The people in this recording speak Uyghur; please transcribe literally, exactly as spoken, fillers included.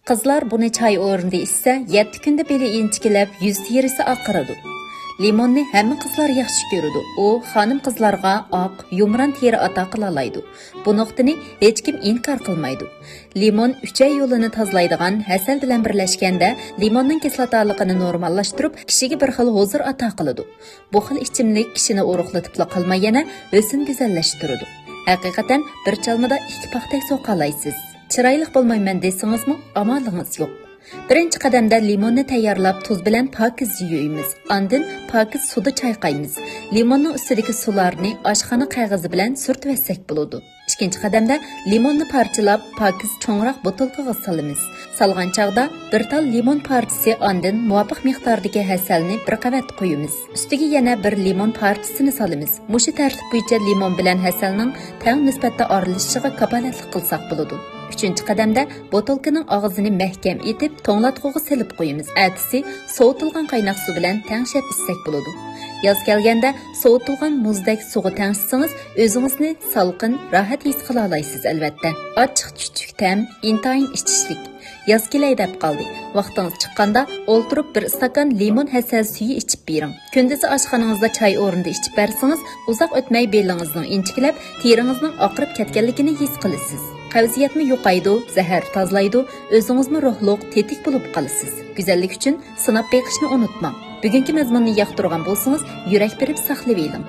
قىزلار بۇنى چاي ئورنىدا ئىچسە، يەتتە كۈندە بېلى ئىنچىكىلەپ، يۈز تېرىسى ئاقىرىدۇ. لىموننى ھەممە قىزلار ياخشى كۆرىدۇ. ئۇ خانىم قىزلارغا ئاق، يۇمران تېرە ئاتا قىلالايدۇ. بۇ نۇقتىنى ھېچكىم ئىنكار قىلمايدۇ. لىمون ئۈچەي يولىنى تازىلايدىغان ھەسەل بىلەن بىرلەشكەندە، لىموننىڭ كىسلاتالىقىنى نورماللاشتۇرۇپ، كىشىگە بىر خىل ھۇزۇر ئاتا قىلىدۇ. بۇ خىل ئىچىملىك كىشىنى ئورۇقلىتىپلا قالماي، يەنە ھۆسن گۈزەللەشتۈرىدۇ. ھەقىقەتەن بىر چالمىدا ئىككى پاختەك سوقالايسىز. چىرايلىق بولمايمەن دېسىڭىزمۇ، ئامالىڭىز يوق. بىرىنچى قەدەمدە لىموننى تەييارلاپ، تۇز بىلەن پاكىز يۇيىمىز. ئاندىن پاكىز سۇدا چايقايمىز. لىموننىڭ ئۈستىدىكى سۇلارنى ئاشخانا قەغىزى بىلەن سۈرتۈۋەتسەك بولىدۇ. ئىككىنچى قەدەمدە لىموننى پارچىلاپ، پاكىز چوڭراق بوتۇلكىغا سالىمىز. سالغان چاغدا بىر تال لىمون پارچىسى، ئاندىن مۇۋاپىق مىقداردىكى ھەسەلنى بىر قەۋەت قۇيىمىز. ئۈستىگە يەنە بىر لىمون پارچىسىنى سالىمىز. مۇشۇ تەرتىپ بويىچە لىمون بىلەن ھەسەلنىڭ تەڭ نىسبەتتە ئارىلىشىشىغا كاپالەتلىك قىلساق بولىدۇ. ئۈچىنچى قەدەمدە بوتۇلكىنىڭ ئاغزىنى مەھكەم ئېتىپ، توڭلاتقۇغا سېلىپ قويىمىز. ئەتىسى سوۋۇتۇلغان قايناق سۇ بىلەن تەڭشەپ ئىچسەك بولىدۇ. ياز كەلگەندە سوۋۇتۇلغان مۇزدەك سۇغا تەڭشىسىڭىز، ئۆزىڭىزنى سالقىن، راھەت ھېس قىلالايسىز، ئەلۋەتتە. ئاچچىق چۈچۈك تەم، ئىنتايىن ئىچىشلىك. ياز كېلەي دەپ قالدى. ۋاقتىڭىز چىققاندا ئولتۇرۇپ بىر ئىستاكان لىمون ھەسەل سۈيى ئىچىپ بېرىڭ. كۈندۈزى ئاشخانىڭىزدا چاي ئورنىدا ئىچىپ بەرسىڭىز، ئۇزاق ئۆتمەي بېلىڭىزنىڭ ئىنچىكىلەپ، تېرىڭىزنىڭ ئاقىرىپ كەتكەنلىكىنى ھېس قىلىسىز. قەۋزىيەتمۇ يوقايدۇ، زەھەر تازىلايدۇ، ئۆزىڭىزمۇ روھلۇق، تېتىك بولۇپ قالىسىز. گۈزەللىك ئۈچۈن سىناپ بېقىشنى ئۇنتۇماڭ. بۈگۈنكى مەزمۇننى ياقتۇرغان بولسىڭىز، يۈرەك بېرىپ ساقلىۋېلىڭ.